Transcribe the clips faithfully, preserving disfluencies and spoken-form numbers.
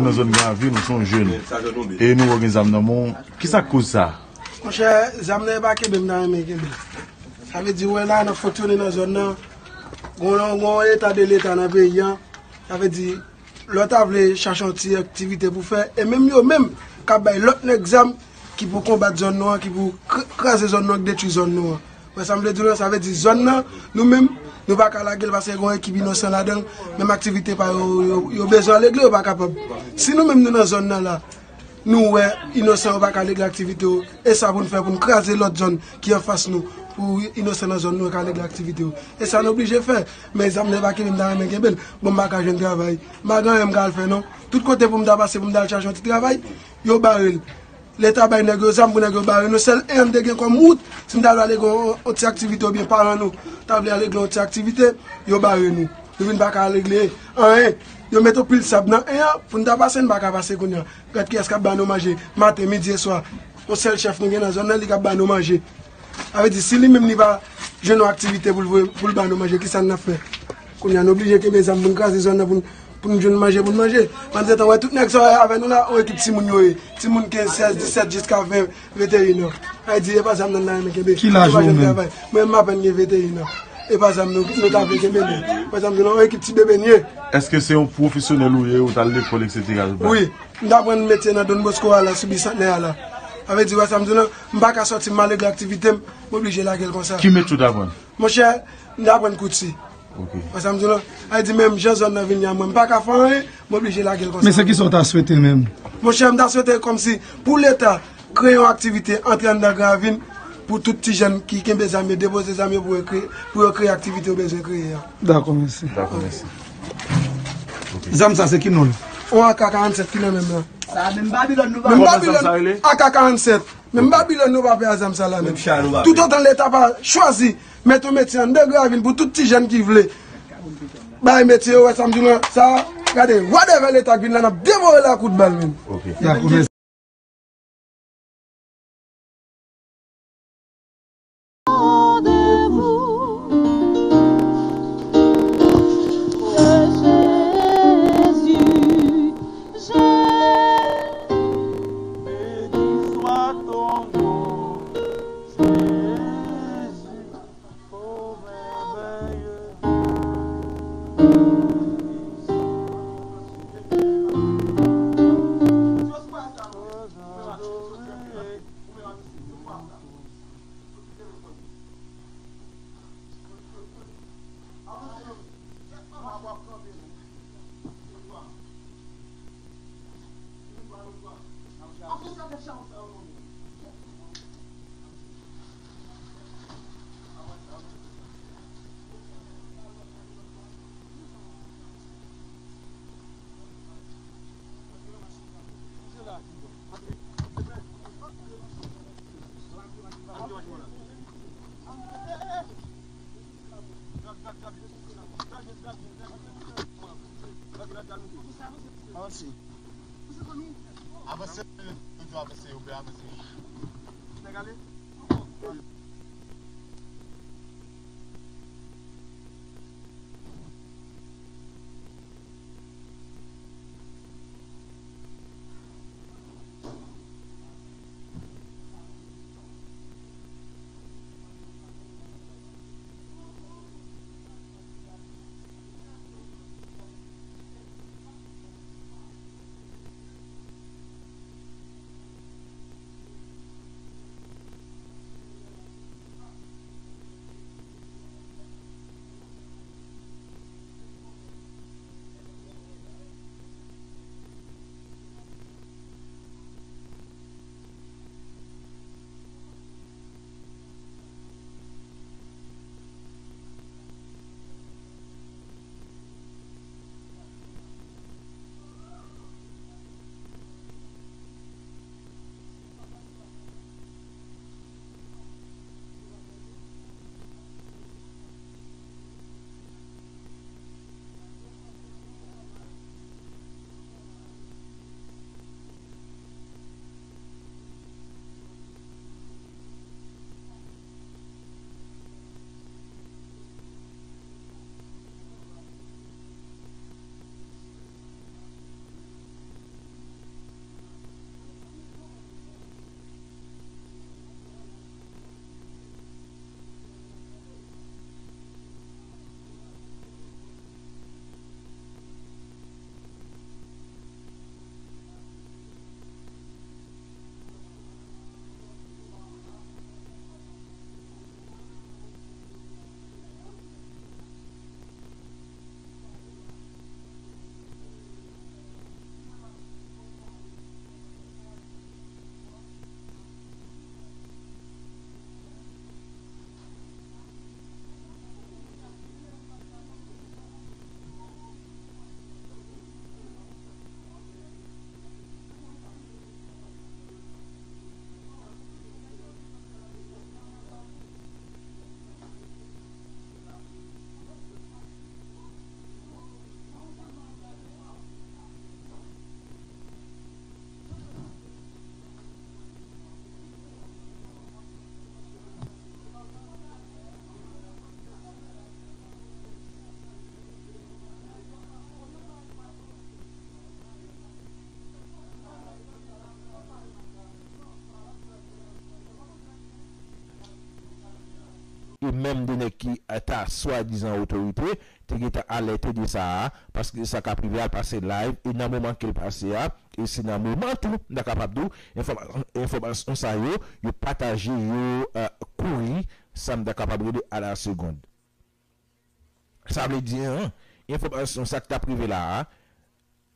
Nan zòn Gravin, ou se yon jèn. E nou wè w gen zam nan men w. Kisa k koz sa? Monchè, zam nan e pa kenbe m ta renmen kenbe. Sa vle di, ou wè la, n ap fonksyone nan zòn nan. Gon, gon eta de leta nan peyi an. Sa vle di, lè w ta vle chache yon ti aktivite pou fè, e menm yo menm k ap bay lòt nèg zam ki pou konbat zòn nou an, ki pou kr-, kraze zòn nou an, k detwi zòn nou an. Wè sa m vle di w lan, sa vle di zòn nan, nou menm, nou pa ka lage l paske gen yon ekip inosan ladan l, menm aktivite pa yo, yo, yo bezwen regle, yo pa kapab. Si nou menm nou nan zòn nan la, nou wè inosan yo pa ka regle aktivite yo, e sa pou n fè pou n kraze lòt zòn ki anfas nou, pou inosan nan zòn nou yo ka regle aktivite yo. E sa nou oblije fè, men zam nan e pa kenbe m ta renmen kenbe l, bon m pa ka jwenn travay, m pa gen anyen m ka al fè non. Tout kote pou m ta pase pou m ta al chache yon ti travay, yo bare l. Leta bay nèg yo zam pou nèg yo bare nou. Sèl en an n te gen kòm wout, si n ta vle ale gen yon, yon ti aktivite oubyen paran nou ta vle ale gen yon ti aktivite, yo bare nou. Nou vin pa ka regle anyen. Yo mete yon pil sab nan en an pou n ta pase, n pa ka pase kounye a. Gad kiyès k ap ba nou manje maten, midi e swa. Yon sèl chèf nou gen nan zòn nan, li k ap ba nou manje. Sa vle di, si li menm li pa jwenn yon aktivite pou l voye, pou l ba nou manje, kisa n ap fè? Kounye a, n oblije kenbe zam pou n kraze zòn nan, pou n, pou n jwenn manje pou n manje. Pandan se tan, wè, tout nèg sa w wè avè nou la, yon ekip timoun yo ye. Timoun kenz, sèz, disèt, jiska ven, venteyen an. Sa vle di, e pa zam nan n ta renmen kenbe. Ki laj ou menm? Mwen menm, m apèn gen venteyen an. E pa zam nou, nou ta vle kenbe, non. Pa zam nou, non, yon ekip ti bebe n ye. Èske se yon pwofesyonèl ou ye, ou t al lekòl, etsetera, ou pa? Wi. M t aprann metye nan Don Bosco a la, sou Bisantnè a la. Sa vle di, wè sa m di w lan, m pa ka sòti m al regle aktivite m, m oblije lage l konsa. Ki metye w t aprann? Monchè, m t aprann kouti. Ok. Wè sa m di w lan? Sa vle di, menm jan zòn nan vin ye a mwen, m pa ka fè anyen, m oblije lage l konsa. Men se kisa w ta swete menm? Monchè, m ta swete kòmsi pou Leta kreye yon aktivite antre anndan Gravin pou tout ti jèn ki kenbe zam yo, depoze zam yo pou yo kreye, pou yo kreye aktivite yo bezwen kreye a. Dakò, mèsi. Dakò, mèsi. Zam sa se ki non l? Yon A K karannsèt ki nan men m lan. Sa menm Babilòn nou pa. Menm Babilòn, A K karannsèt. Menm Babilòn nou pa pè a zam sa la menm. Toutotan Leta pa chwazi met yon metye anndan Gravin pou tout ti jèn ki vle bay metye yo, wè sa m di w lan, sa, gade, whatever Leta k vin la, n ap devore l a kout bal menm. Ok. Dakò, mèsi. Avanse. Avanse, avanse, avanse. e menm de nèg ki ta swadizan otorite, te gentan alète de sa a, paske sa k ap rive a pase live, e nan moman ke l pase a, e se nan moman tou, m ta kapab di w, enfòma-, enfòmasyon sa yo, yo pataje, yo, eh, kouri, sa m ta kapab rele à la seconde. Sa vle di, enfòmasyon sa k t ap rive la a,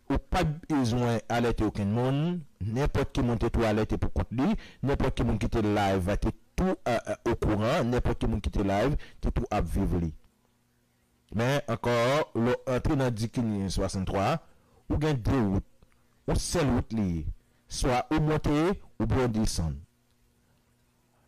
ou pa t bezwen alète okenn moun, nenpòt ki moun te tou alète pou kont li, nenpòt ki moun ki te live te tou, eh, eh, okouran, nenpòt ki moun ki te live te tou ap viv li. Men ankò, lè w antre nan Dikinyen swasanntwa, ou gen de wout. Yon sèl wout li ye. Swa ou monte, oubyen w desann.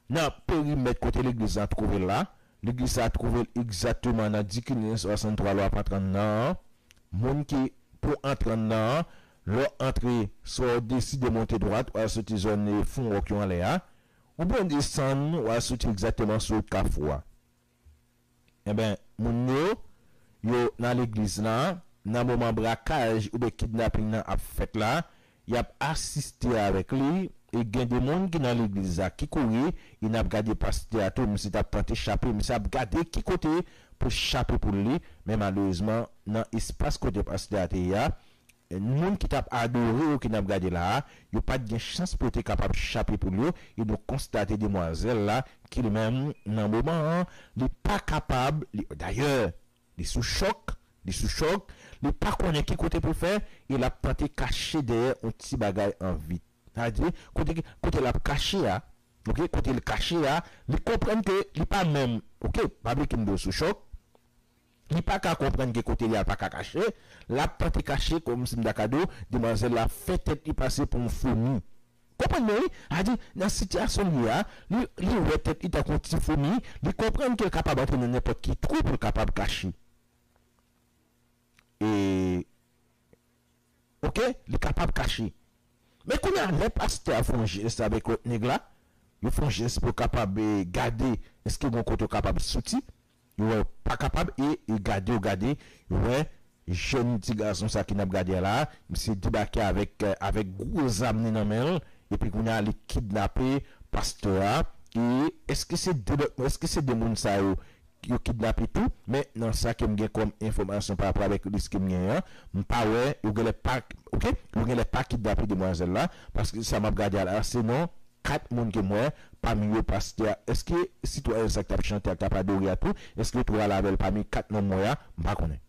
Nan perimèt kote legliz la twouve l la, legliz la twouve l egzakteman nan Dikinyen swasanntwa, lè w ap antre anndan an. Moun ki pou antre anndan an, lè w antre, swa w deside monte dwat, w al soti zòn, eh, Fon Wòk yo anlè a, oubyen w desann, w al soti egzakteman sou wout Kafou a. Enben, moun yo, yo nan legliz la, nan moman brakaj oubyen kidnaping nan ap fèt la, y ap asiste avèk li, e gen de moun ki nan legliz la ki kouri, e n ap gade pastè a tou, misye t ap tante chape, misye ap gade ki kote pou l chape pou li, men malerezman, nan espas kote pastè a te ye a, moun ki t ap adore yo ki n ap gade la a, yo pa t gen chans pou yo te kapab chape poul yo, e nou konstate demwazèl la, ki li menm, nan moman an, li pa kapab, li, dayè, li sou chòk, li sou chòk, li pa konnen ki kote pou l fè, e l ap tante kache dèyè yon ti bagay an vit. Sa vle di, kote, kote l ap kache a, oke, kote l kache a, li konprann ke li pa menm, oke, pa bliye ke m di w sou chòk, li pa ka konprann ke kote li a pa ka kache, l ap tante kache kòmsi m ta ka di w, demwazèl la fè tèt li pase pou yon foumi. Konprann mwen wi, sa vle di, nan sitiyasyon li ye a, li, li wè tèt li tankou yon ti foumi, li konprann ke l kapab antre nan nenpòt ki twou pou l kapab kache. E, oke, li kapab kache. Men kounye a, lè pastè a fè yon jès avèk lòt nèg la, yo fè yon jès pou yo kapab, eh, gade èske gen yon kote yo kapab soti, yo wè yo pa kapab, e, e gade, yo gade, yo wè jèn ti gason sa ki n ap gade a la, misye debake avèk, eh, avèk gwo zam li nan men l, epi kounye a, li kidnape pastè a, e èske se de lòt, èske se de moun sa yo yo kidnape tou, men nan sa ke m gen kòm enfòmasyon pa rapò avèk risk ke m genyen an, m pa wè, yo genlè pa, oke, yo genlè pa kidnape demwazèl la, paske sa m ap gade a la, se non kat moun ke m wè, pami yo pastè a. Èske sitwayen sa k t ap chante a, k t ap adore a tou, èske yo tou al avè l pami kat nonm m wè a? M pa konnen.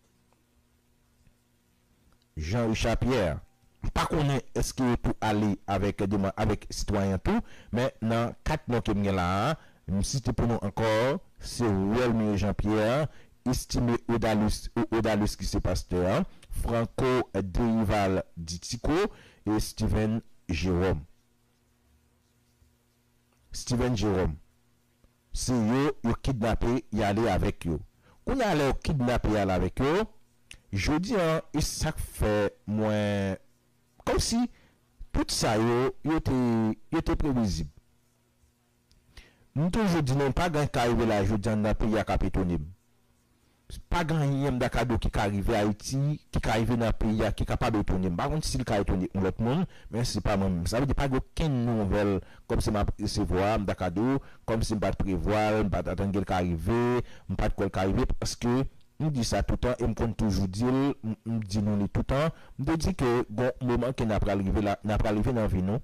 Jean Richard Pierre. M pa konnen èske yo tou ale avèk demwa-, avèk sitwayen an tou, men nan kat non ke m gen la a, m site pou nou ankò, se Welmir Jean Pierre, Estimé Odalus, Odalus ki se pastè a, Franco Derival Ditico e Steven Jérôme. Steven Jérôme. Se yo, yo kidnape, y ale avèk yo. Kounye a, lè yo kidnape, y ale avèk yo, jodi a, e sa k fè mwen, kòmsi tout sa yo, yo te, yo te previzib. M toujou di nou, pa gen anyen k ka rive la jodi a nan peyi a k ap etone m. Pa gen anyen m ta ka di w ki ka rive Ayiti, ki ka rive nan peyi a, ki kapab etone m. M pa konn si l ka etone yon lòt moun, men se pa mwen menm. Sa vle di pa gen okenn nouvèl kòmsi m ap resevwa, m ta ka di w, kòmsi m pa t prevwa l, m pa t atann ke l ka rive, m pa t kwè l ka rive, paske m di sa toutan e m konn toujou di l, m, m di nou li toutan, m te di ke gon moman ke n a pral rive la, n a pral rive nan vi nou.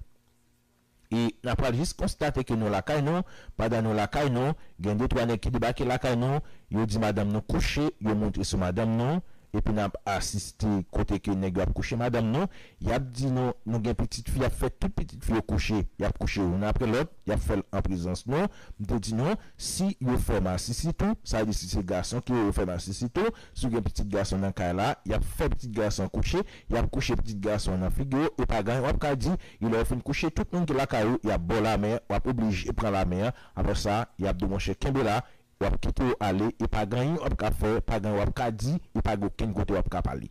E n a pral jis konstate ke nou lakay nou, pandan nou lakay nou, gen de twa nèg ki debake lakay nou, yo di madanm nou kouche, yo monte sou madanm nou, epi n ap asiste kote ke nèg yo ap kouche madanm nou, y ap di nou, nou gen pitit fi, y ap fè tout pitit fi yo kouche, y ap kouche youn apre lòt, y ap fè l an prezans nou. M te di nou, si yo fè masisi tou, sa vle di si se gason ki yo, yo fè masisi tou, si w gen pitit gason nan kay la, y ap fè pitit gason kouche, y ap kouche pitit gason nan figi w, e pa gen anyen w ap ka di, e lè yo fin kouche tout moun ki lakay ou, y ap ba w lamen, w ap oblije pran lamen an, apre sa, y ap di w, monchè, kenbe la, w ap kite yo ale, e pa gen anyen w ap ka fè, pa gen anyen w ap ka di, e pa gen okenn kote w ap ka pale.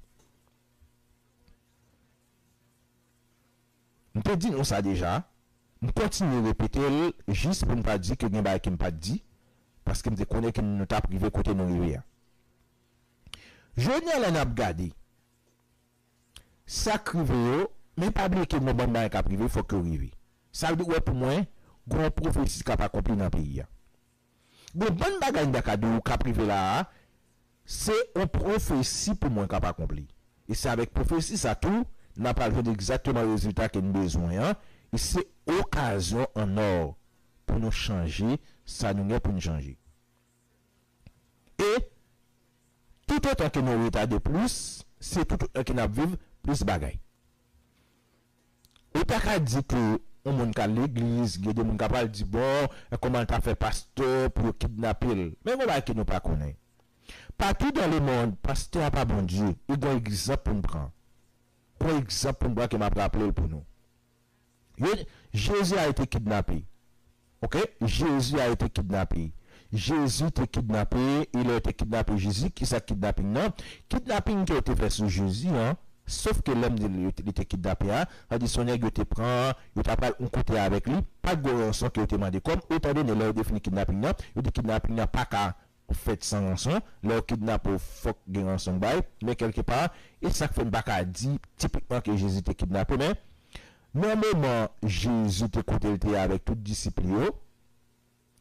M te di nou sa deja, m kontinye repete l jis pou n pa di ke gen bagay ke m pa t di, paske m te konnen ke nou t ap rive kote nou rive a. Jodi a, lè n ap gade sa k rive yo, men pa bliye ke gon bann bagay k ap rive, fòk yo rive. Sa vle di, ou wè, pou mwen, gon pwofesi k ap akonpli nan peyi a. Gon bann bagay m ta ka di w k ap rive la a, se yon pwofesi pou mwen k ap akonpli. E se avèk pwofesi sa tou, n a pral jwenn egzakteman rezilta ke n bezwen an, e se okazyon an nò pou nou chanje sa nou gen pou n chanje. E toutotan ke nou retade plis, se toutotan ke n ap viv plis bagay. Ou ta ka di ke yon moun k al legliz, gen de moun k ap pral di, bon, kòman l ta fè pastè pou yo kidnape l? Men gon bagay ke nou pa konnen. Partout dans le monde, pastè a pa Bondye. E gon egzanp pou n pran. Gon egzanp pou n pran ke m ap raple l pou nou. Yo, Jésus a été kidnappé. Ok? Jésus a été kidnappé. Jezi te kidnape, e lè yo te kidnape Jezi, ki sa k kidnaping nan? Kidnaping ke yo te fè sou Jezi an, sof ke lè m di li, li te kidnape a, sa di se yon nèg yo te pran, yo t ap al yon kote avèk li, pa t gen yon ranson ke yo te mande kòm, etandone lè yo te fini kidnaping nan, yo di kidnaping nan pa ka fèt san ranson, lè yo kidnape w, fòk gen ranson bay, men kèlkepa, e sa k fè m pa ka di tipikman ke Jezi te kidnape, men nan moman Jezi te kote l te ye avèk tout disip li yo,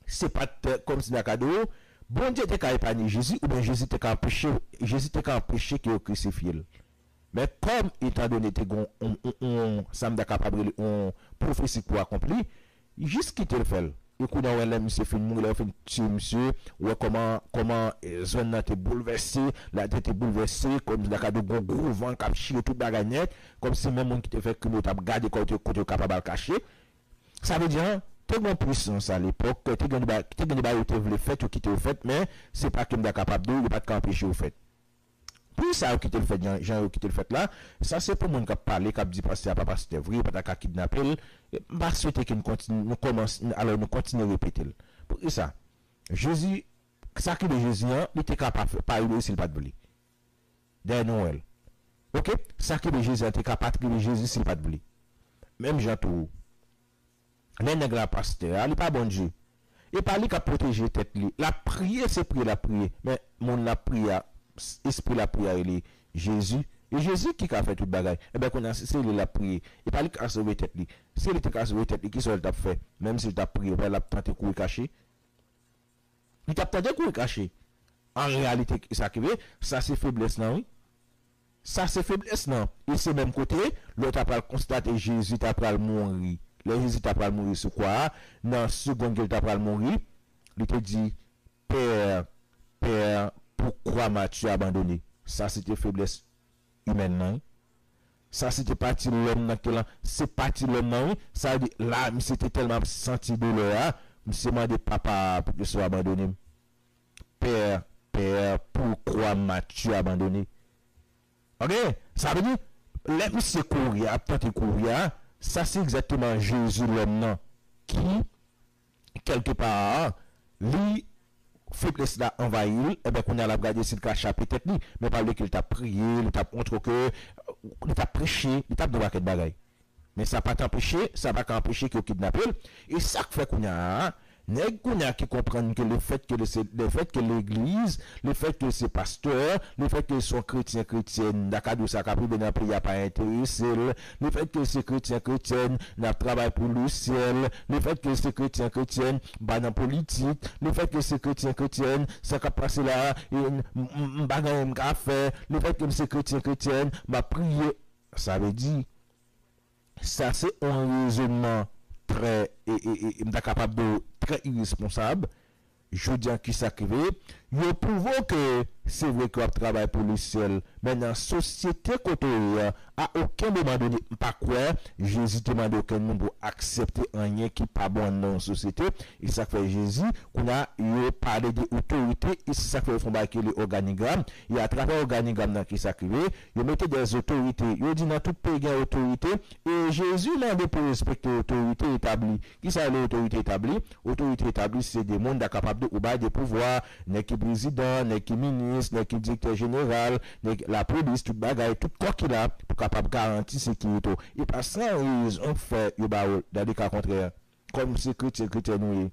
se pa t kòmsi n ta ka di w, Bondye te ka epanye Jezi, oubyen Jezi te ka anpeche, Jezi te ka anpeche ke yo krisifye l. Men kòm, etandone te gen yon, yon, yon, yon, sa m ta kapab rele yon pwofesi pou akonpli, jis kite l fè l. E kounye a, w wè lè misye fin mouri, lè yo fin tiye misye, w wè kòman, kòman, eh, zòn nan te boulvèse, latè te boulvèse, kòmsi n ta ka di w gen yon gwo van k ap chire tout bagay nèt, kòmsi menm moun ki te fè krim yo t ap gade kote, kote yo kapab al kache. Sa vle di, an, te gen yon pwisans alepòk, te gen de ba-, te gen de bagay yo te vle fèt, yo kite yo fèt, men se pa ke m ta kapab di w, yo pa t ka anpeche yo fèt. Pou sa yo kite l fèt, jan, jan yo kite l fèt la, sa se pou moun k ap pale, k ap di pastè a pa pastè vre, yo pa ta ka kidnape l. M pa swete ke n kontinye, nou kòmanse, alò nou kontinye repete l. Poukisa? Jezi, sa ki de Jezi an, li te ka pa, pa rive si l pa t vle. Dèyè nou wè l. Ok? Sa ki de Jezi an te ka pa t rive Jezi si l pa t vle. Menm jan tou, lè nèg la pastè a, li pa Bondye. E pa li k ap pwoteje tèt li. L ap priye, se priye l ap priye. Men moun l ap priye a, espri l ap priye a rele Jezi. E Jezi ki ka fè tout bagay. Enben, kounye a, si se li l ap priye, e pa li k ka sove tèt li. Si li te ka sove tèt li, kisa l t ap fè? Menm si l t ap priye, w pa l ap tante kouri kache? Li t ap tande kouri kache. An reyalite, sa ki vre, sa se feblès lan, wi. Sa se feblès lan. E se menm kote, lè w ta pral konstate Jezi ta pral mouri. Lè Jezi ta pral mouri sou kwa a, nan segonn ke l ta pral mouri, li te di, Pè, Pè, pourquoi m'as-tu abandonné? Sa se te feblès imèn lan, wi. Sa se te pati lòm nan ke lan, se pati lòm nan, wi. Sa vle di, la, misye te tèlman ap santi doulè a, misye mande papa a pou ke sou abandone m. Pè, Pè, pourquoi m'as-tu abandonné? Ok? Sa vle di, lè misye kouri a, ap tante kouri a, sa se egzakteman Jezi lòm nan ki kèlkepa, li, feblès la anvayi l, enben, kounye a, l ap gade si l ka chape tèt li. Men pa bliye ke l t ap priye, li t ap montre ke, li t ap preche, li t ap di yon pakèt bagay. Men sa pa t anpeche, sa pa ka anpeche ke yo kidnape l. E sa k fè kounye a, nèg kounye a ki konprann ke lefètke l se, lefètke legliz, lefètke l se pastè, lefètke l se yon kretyen, kretyèn, dakado sa k ap rive nan peyi a pa enterese l, lefètke l se kretyen, kretyèn, n ap travay pou lesyèl, lefètke l se kretyen, kretyèn, m pa nan politik, lefètke l se kretyen, kretyèn, sa k ap pase la, e, m, m, m pa gen anyen m ka fè, lefètke m se kretyen, kretyèn, m ap priye. Sa vle di, sa se yon rezònman trè, e, e, e, m ta kapab di w, trè iresponsab. Jodi a, kisa k rive? Yo pwouve w ke se vre ke w ap travay pou lesyèl, men nan sosyete kote w ye a, a okenn moman done, m pa kwè Jezi te mande okenn moun pou aksepte anyen ki pa bon anndan yon sosyete. E sa k fè Jezi, kounye a, yo pale de otorite, e se sa k fè yo fè yon bagay ki rele òganigram. E atravè òganigram nan, kisa k rive? Yo mete dè otorite. Yo di nan tout peyi gen otorite. E Jezi mande pou respekte otorite etabli. Kisa rele otorite etabli? Otorite etabli se de moun, ta kapab di ou bay de pouvwa, nèg ki prezidan, nèg ki minis, nèg ki direktè jeneral, nèg lapolis, tout bagay, tout kò ki la pou kapab garanti sekirite w. E pa san rezon k fè yo ba w l, dans le cas contraire. Kòm se kretyen, kretyen nou ye.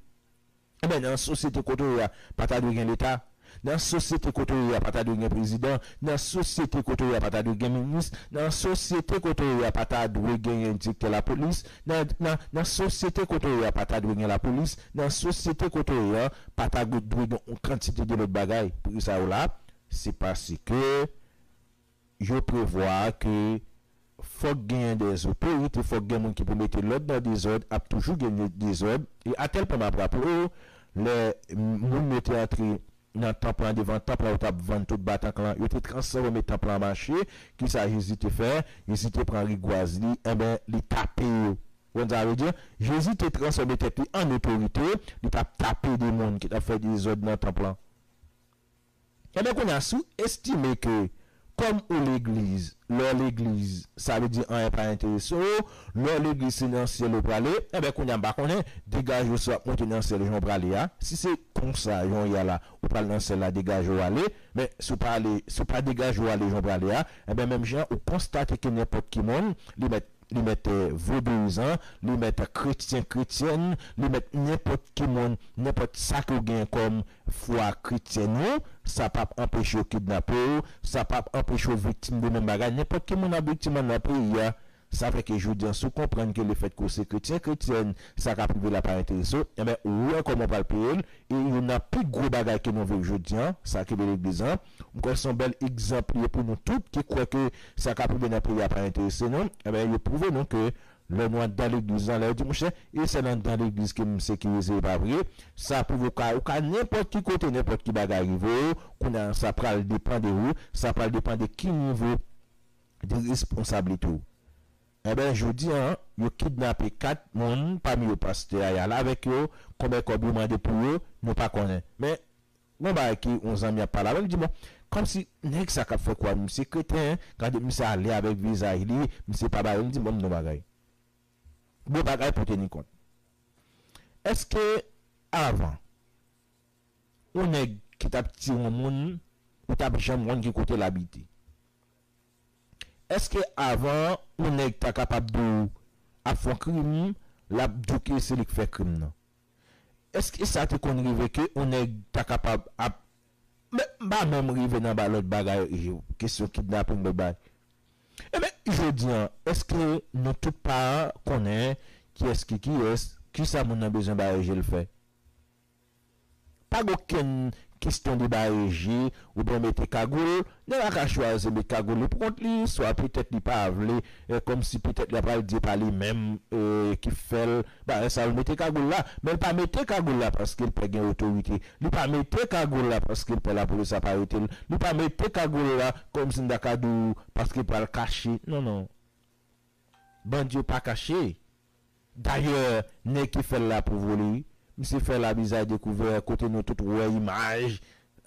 Enben, nan sosyete kote w ye a, pa ta dwe gen Leta. Nan sosyete kote w ye a pa ta dwe gen prezidan, nan sosyete kote w ye a pa ta dwe gen minis, nan sosyete kote w ye a pa ta dwe genyen direktè lapolis, nan, nan, nan sosyete kote w ye a pa ta dwe gen lapolis, nan sosyete kote w ye a pa ta dwe gen yon kantite de lòt bagay. Poukisa yo la? Se paske yo prevwa ke fòk genyen dèzotorite, fòk gen moun ki pou mete lòd nan dezòd, ap toujou gen dezòd. E atèl pwen m ap raple w, lè moun yo te antre nan tanp lan, devan tanp lan, yo t ap vann tout batank lan, yo te transfòme tanp lan an mache. Kisa Jezi te fè? Jezi te pran rigwaz li, enben, li tape yo. Ou konn sa vle di? Jezi te transfòme tèt li an otorite, li t ap tape de moun ki t ap fè dezòd nan tanp lan. Enben, kounye a, si w estime ke, kòm ou legliz, lè w legliz, sa vle di anyen pa enterese w, lè w legliz se nan syèl ou prale, enben, kounye a, m pa konnen, degaje w si w ap monte nan syèl jan w prale a. Si se konsa, jan w ye a la, ou pral nan syèl la, degaje w ale, men si w pa ale, si w pa degaje w ale jan w prale a, enben, menm jan, ou konstate ke nenpòt ki moun, li mèt li mèt, eh, vodouyizan, li mèt kretyen, kretyèn, li mèt nenpòt ki moun, nenpòt sa ke w gen kòm fwa kretyèn ou, sa p ap anpeche w kidnape w, sa p ap anpeche w viktim de menm bagay. Nenpòt ki moun ap viktim anndan peyi a. Sa fè ke jodi a, si w konprann ke lefètke w se kretyen, kretyèn, sa k ap rive la pa enterese w, enben, ou wè kòman w pral peye l, e youn nan pi gwo bagay ke nou viv jodi a, sa ki rele legliz lan, m kwè se yon bèl egzanp li ye pou nou tout ki kwè ke sa k ap rive nan peyi a pa enterese nou. Enben, yo pwouve nou ke lè nou anndan legliz lan, lè yo di, monchè, e sèl anndan legliz ke m sekirize, e pa vre. Sa pwouve w ka, ou ka nenpòt ki kote, nenpòt ki bagay rive w, kounye a, sa pral depann de ou, sa pral depann de ki nivo de responsablite w. Enben, jodi a, yo kidnape kat moun, pami yo pastè a, y al avèk yo, konbyen kòb yo mande pou yo, nou pa konnen. Men, gon bagay ke yon zanmi ap pale avè m, li di, bon, kòmsi nèg sa k ap fè kwè misye kreten, gade misye ale avèk vizaj li, misye pa ba yo, m di, bon, m di yon bagay. Bon bagay pou teni kont. Èske avan, yon nèg ki t ap tiye yon moun, ou t ap janm konn ki kote l abite? Èske avan yon nèg ta kapab di w ap fè yon krim, l ap di w ke se li k fè krim nan? Èske sa te konn rive ke yon nèg ta kapab ap, men, m pa menm rive nan ba lòt bagay, kesyon kidnaping, lòt bagay. Enben, jodi a, èske nou tout pa konnen kiyès ki kiyès, kisa moun nan bezwen bare je l fè? Pa gen okenn kesyon de bare je oubyen mete kagoul. Nèg la ka chwazi met kagoul li pou kont li, swa petèt li pa vle, eh, kòmsi petèt li pral di e pa li menm, eh, ki fè l, bagay sa yo, l mete kagoul la. Men l pa mete kagoul la paske l pè gen otorite. Li pa mete kagoul la paske l pè lapolis ap arete l. Li pa mete kagoul la kòmsi m ta ka di w paske l pral kache. Non, non. Bandi yo pa kache. Dayè, nèg ki fè l la pwouve w li, wi. Misye fè l a vizaj dekouvè, kote nou tout wè imaj.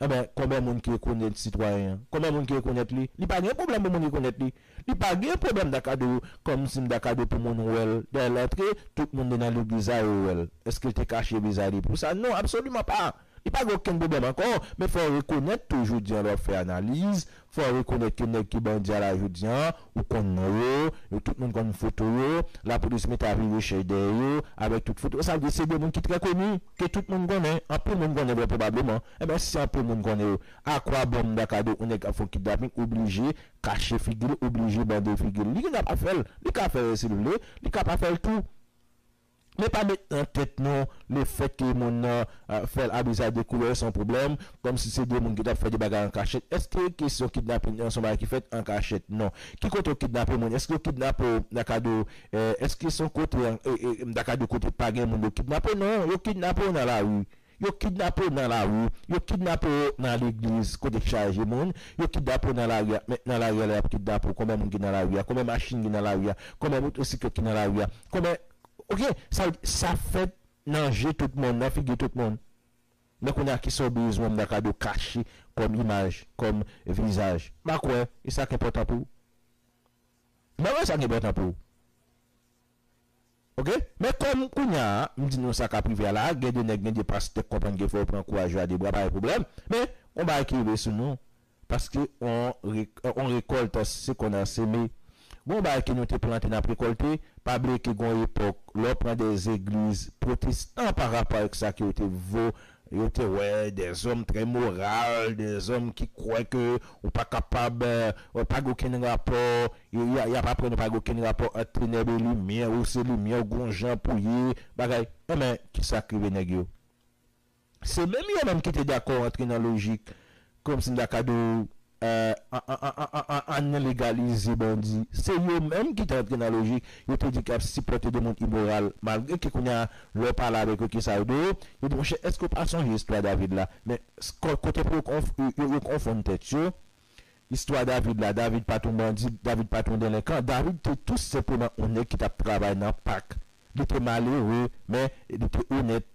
Enben, konbyen moun ki rekonèt sitwayen an? Konbyen moun ki rekonèt li? Li pa gen pwoblèm pou moun rekonèt li. Li pa gen pwoblèm dakado, kòmsi m dakado pou moun wè l. Dayè, l antre, tout moun nan legliz la, yo wè l. Èske l te kache vizaj li pou sa? Non, absoliman pa. Li pa gen okenn pwoblèm ankò, men fò w rekonèt tou, jodi a, lè w ap fè analiz, fò w rekonèt ke nèg ki bandi a la jodi a, ou konn non yo, yo tout moun konn foto yo, lapolis mete avi rechèch dèyè yo, avèk tout foto. Sa vle di se de moun ki trè koni, ke tout moun konnen, anpil moun konnen vrè pwobableman. Enben, si anpil moun konnen yo, akwabòm dakado yon nèg k ap fè yon kidnaping oblije kache figi l, oblije bande figi l. Li gen dwa pa fè l, li ka fè l si l vle, li ka pa fè l tou. Men pa met nan tèt nou lefètke moun nan, a, fè l a vizaj dekouvè se yon pwoblèm, kòmsi se de moun ki t ap fè de bagay an kachèt. Èske kesyon kidnaping nan se yon bagay ki fèt an kachèt? Non. Ki kote yo kidnape moun? Èske yo kidnape w dakado, eh, èske se yon kote, eh, eh, dakado kote pa gen moun yo kidnape? Non, yo kidnape w nan lari. Yo kidnape w nan lari. Yo kidnape w nan legliz kote k chaje moun. Yo kidnape w nan lari a. Men nan lari a lè y ap kidnape w, konbyen moun ki nan lari a? Konbyen machin ki nan lari a? Konbyen motosiklèt ki nan lari a? Konbyen Oke, sa, sa fèt nan je tout moun, nan figi tout moun. Men kounye a, kisa w bezwen m dakado kache kòm imaj, kòm vizaj? M pa kwè e sa k enpòtan pou ou. M pa kwè sa k enpòtan pou ou. Oke? Men kòm kounye a, m di nou sa k ap rive a la, gen de nèg, gen de pastè k konprann ke fò yo pran kouraj yo a de bra, pa gen pwoblèm. Men, yon bagay ki rive sou nou, paske on re-, on récolte ce qu'on a semé. Gon bagay ke nou te plante, n ap rekòlte. Pa bliye ke gon epòk, lè w pran de zegliz pwotestan pa rapò avèk sa ke yo te vo-, Yo te wè dèzòm trè moral, dèzòm ki kwè ke ou pa kapab, euh, pa gen okenn rapò, y, y, y ap aprann ou pa gen okenn rapò ant tenèb e limyè, ou se limyè, ou gon jan pou ye, bagay. Enben, kisa k rive nèg yo? Se menm yo menm ki te dakò antre nan lojik, kòmsi m ta ka di w, euh, an, an, an, an, an, an legalize bandi. Se yo menm ki te antre nan lojik, yo te di k ap sipòte de moun imoral. Malgre ke kounye a, lè w pale avèk yo, kisa yo di w? Yo di, monchè, èske w pa sonje istwa David la? Men, s-, ko-, kote pou yo konf-, yo, yo, yo konfonn tèt yo, istwa David la, David pa t yon bandi, David pa t yon delenkan. David te tou senpleman yon nèg ki t ap travay nan pak. Li te malere, men li te onèt.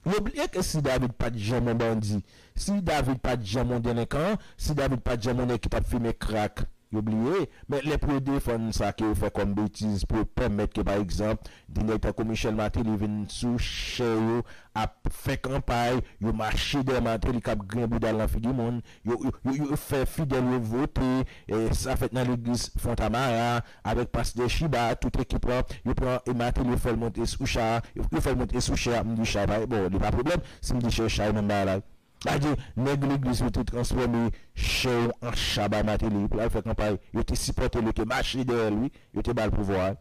Yo bliye ke si David pa t janm yon bandi, si David pa t janm yon delenkan, si David pa t janm yon nèg ki t ap fimen krak, yo bliye. Men lè pou yo defann sa ke yo fè kòm betiz, pou yo pèmèt ke, pa egzanp, de nèg tankou Michel Martelly vin sou chè yo, ap fè kanpay, yo mache dèyè Martelly k ap griyen bouda l nan figi moun, yo, yo, yo, yo fè fidèl yo vote, e sa fèt nan legliz Fontamara, avèk pastè Chiba, tout ekip lan, yo pran e Martelly, yo fè l monte sou cha, yo, yo fè l monte sou chè a, m di cha pa, bon, li pa pwoblèm, si m di chè, cha, e menm bagay la. Sa di, nèg legliz yo te transfòme chè yo an cha bay Martelly, pou l al fè kanpay, yo te sipòte l, yo te mache dèyè l, wi, yo te ba l pouvwa a.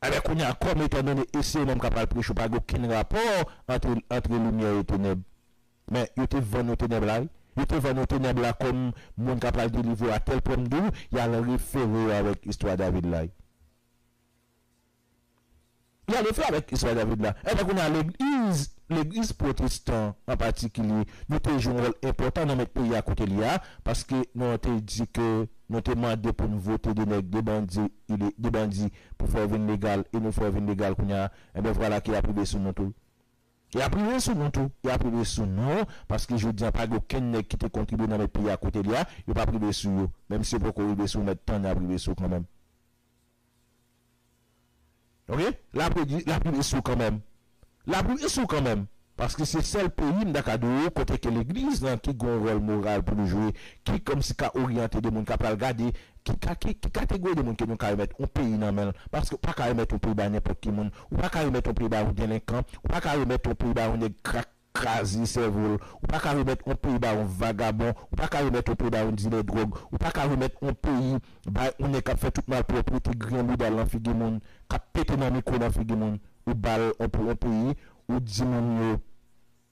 Ebyen, kounye a, kòm etandone e se yo menm k ap al preche, yo pa gen okenn rapò ant, ant limyè e tenèb. Men, yo te vann yo tenèb la, wi. Yo te vann yo tenèb la kòm moun k ap al delivre yo a tèl pwen m di w, y al refere yo avèk istwa David la, wi. Y al refere avèk istwa David la. Ebyen, kounye a, legliz, legliz pwotestan an patikilye, nou te jwe yon wòl enpòtan nan met peyi a kote l ye a, paske nou te di ke nou te mande pou n vote de nèg, de bandi, de bandi pou fè yo vin legal, e nou fè yo vin legal kounye a, ebyen, vwala ke y ap rive sou nou tou. Y ap rive sou nou tou, y ap rive sou nou, paske jodi a pa gen okenn nèg ki te kontribye nan met peyi a kote l ye a, yo p ap rive sou yo. Menm si yo poko rive sou w, mèt tann, y ap rive sou w kanmenm. Oke? L ap rive, l ap rive sou w kanmenm. L ap rive sou w kanmenm. Paske se sèl peyi, m ta ka di w, kote ke legliz lan ki gen yon wòl moral pou l jwe, ki kòmsi ka oryante de moun, ka pral gade ki ka, ki, ki kategori de moun ke nou ka remèt yon peyi nan men l. Paske ou pa ka remèt yon peyi bay nenpòt ki moun. Ou pa ka remèt yon peyi bay yon delenkan. Ou pa ka remèt yon peyi bay yon nèg krak kraze sèvo l. Ou pa ka remèt yon peyi bay yon vagabon. Ou pa ka remèt yon peyi bay yon dilè dwòg. Ou pa ka remèt yon peyi bay yon nèg k ap fè tout malpwòpte, griyen bouda l nan figi moun, k ap pete nan mikwo nan figi moun. Ou ba l yon, pou yon peyi, ou di moun yo,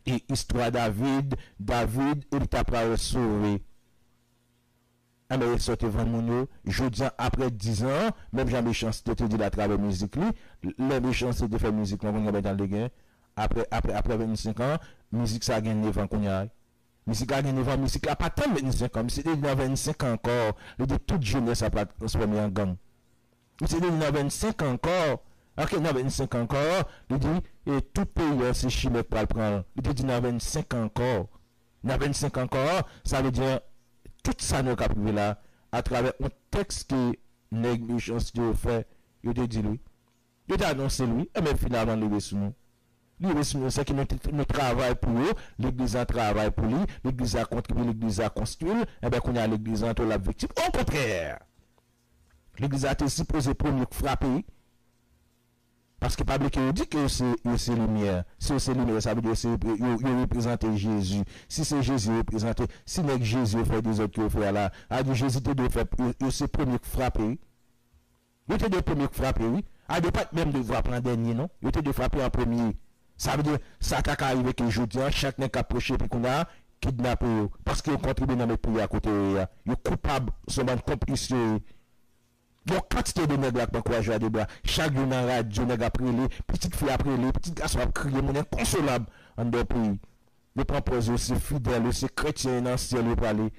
e istwa David, David, e li ta pral sove. Enben, e sa w te vann moun yo. Jodi a, apre diz an, menm jan Mechanste te di l atravè mizik li, lè Mechanste te fè mizik lan, konn konbyen tan l te gen? Apre, apre, apre vennsenk an, mizik sa gen nèf an kounye a. Mizik la gen nèf an, mizik la pa tann vennsenk an, misye te di nan vennsenk an ankò, li di tout jenès la pral transfòme an gang. Misye te di nan vennsenk an ankò, oke, nan vennsenk an ankò, li di, e tout peyi an se chimè k pral pran l. Li te di nan vennsenk an ankò. Nan vennsenk an ankò, sa vle di tout sa nou k ap rive la, atravè yon tèks ke nèg Mechanste yo fè, yo te di l wi. Yo te anonse l wi, enben finalman l rive sou nou. Li rive sou nou, se ke nou, nou travay pou yo, legliz la travay pou li, legliz la kontribye, legliz la konstwi l, enben kounye a legliz la tou l ap viktim. Okontrè! Legliz la te sipoze premye k frape wi. Paske pa bliye ke yo di ke yo se, yo se limyè. Si yo se limyè, sa vle di yo se, yo, yo reprezante Jezi. Si se Jezi yo reprezante, si nèg Jezi yo fè dezòd ke yo fè a la, a di Jezi te dwe fè, yo, yo se premye k frape wi. Yo te dwe premye k frape wi. A di yo pa t menm devwa pran dènye non. Yo te dwe frape an premye. Sa vle di, sa ta ka rive ke jodi a, chak nèg k ap preche epi kounye a, kidnape yo. Paske yo kontribye nan met peyi a kote yo ye a. Yo koupab, se yon bann konplis yo ye. Gon kantite de nèg la k pran kouraj yo a de bra. Chak jou nan radyo, nèg ap rele, pitit fi ap rele, pitit gason ap kriye, moun enkonsolab anndan peyi. Yo pran pòz yo se fidèl, yo se kretyen, e nan syèl yo prale.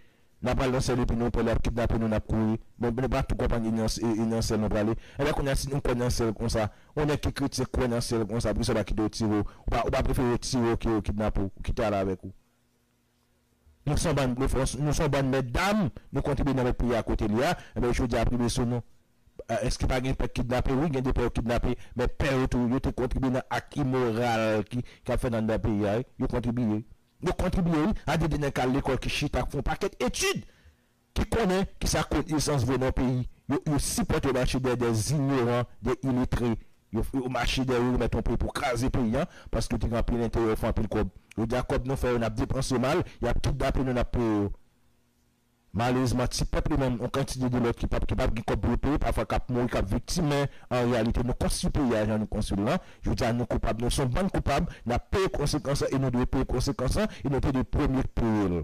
N a pral nan syèl epi nou pè l ap kidnape nou, n ap kouri. Bon, nou pa tou konprann e nan, e, e nan syèl nou prale. Enben, kounye a, si nou kwè nan syèl konsa, yon nèg ki kretyen kwè nan syèl konsa, poukisa w pa kite yo tire w? Ou pa, ou pa prefere yo tire w ke yo kidnape w, ou kite ale avèk ou? Nou se yon bann blofè, nou se yon bann mètdam, nou kontribye nan met peyi a kote l ye a, enben, jodi a ap rive sou nou. Èske pa gen pè k kidnape? Wi, gen de pè yo kidnape, men pè yo tou, yo te kontribye nan ak imoral ki, k ap fèt anndan peyi a, wi. Yo kontribye, wi. Yo kontribye, wi. A de, de nèg k al lekòl ki chita, k fè yon pakèt etid, ki konnen kisa konesans vre nan yon peyi. Yo, yo sipòte yo mache dèyè de inyoran, de iletre. Yo, yo mache dèyè, yo remèt yon peyi pou kraze peyi a, paske yo te gen anpil enterè, yo fè anpil kòb. Yo di a kòb nou fè yo, n ap depanse yo mal, y ap kidnape nou, n ap touye yo. Malerezman, ti pèp li menm, yon kantite de lòt ki p ap, ki p ap gen kòb pou yo peye, pafwa k ap mouri, k ap viktim, men an reyalite, nou konstwi peyi a jan nou konstwi l lan. Jodi a, nou koupab, nou se yon bann koupab, n ap peye konsekans lan e nou dwe peye konsekans lan e nou te dwe premye k peye l.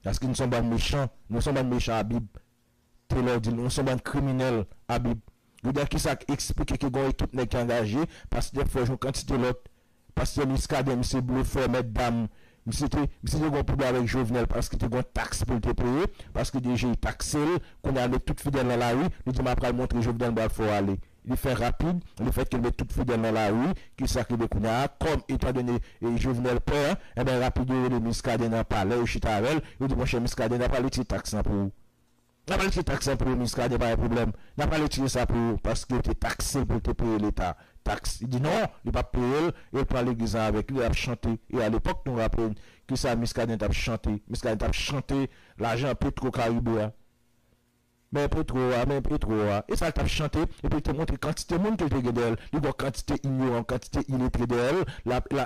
Paske nou se yon bann mechan, nou se yon bann mechan Abib. Taylor di nou se yon bann kriminèl Abib. Jodi a, kisa k eksplike ke gen yon ekip nèg ki angaje, pastè Frè, yon kantite lòt, pastè Muscadin, misye blofè, mèt dam. Misye te, misye te gen yon pwoblèm avèk Jovenel paske te gen yon taks pou l te peye, paske DGI takse l, kounye a l met tout fidèl nan lari, li di, "M ap pral montre Jovenel, m pral fè w ale." Li fè rapid, lefètke l met tout fidèl nan lari, kisa k rive kounye a, kòm, etandone, e, Jovenel pè, enben, rapid, yo rele Muscadin nan palè, yo chita avè l, yo di, "Monchè Muscadin, n ap pral retire taks lan pou ou." N ap retire taks lan pou ou, Muscadin, pa gen pwoblèm. N ap retire sa pou ou, paske yo te takse l pou l te peye Leta taks. Li di non, li p ap peye l, e l pran legliz lan avèk li, l ap chante. E alepòk, nou raple n, kisa Muscadin t ap chante? Muscadin t ap chante lajan Petro Caribe a. Men Petro a, men Petro a. E sa l t ap chante, epi l te montre kantite moun ke l te gen dèyè l. Li gen yon kantite inyoran, yon kantite iletre dèyè l. La, la,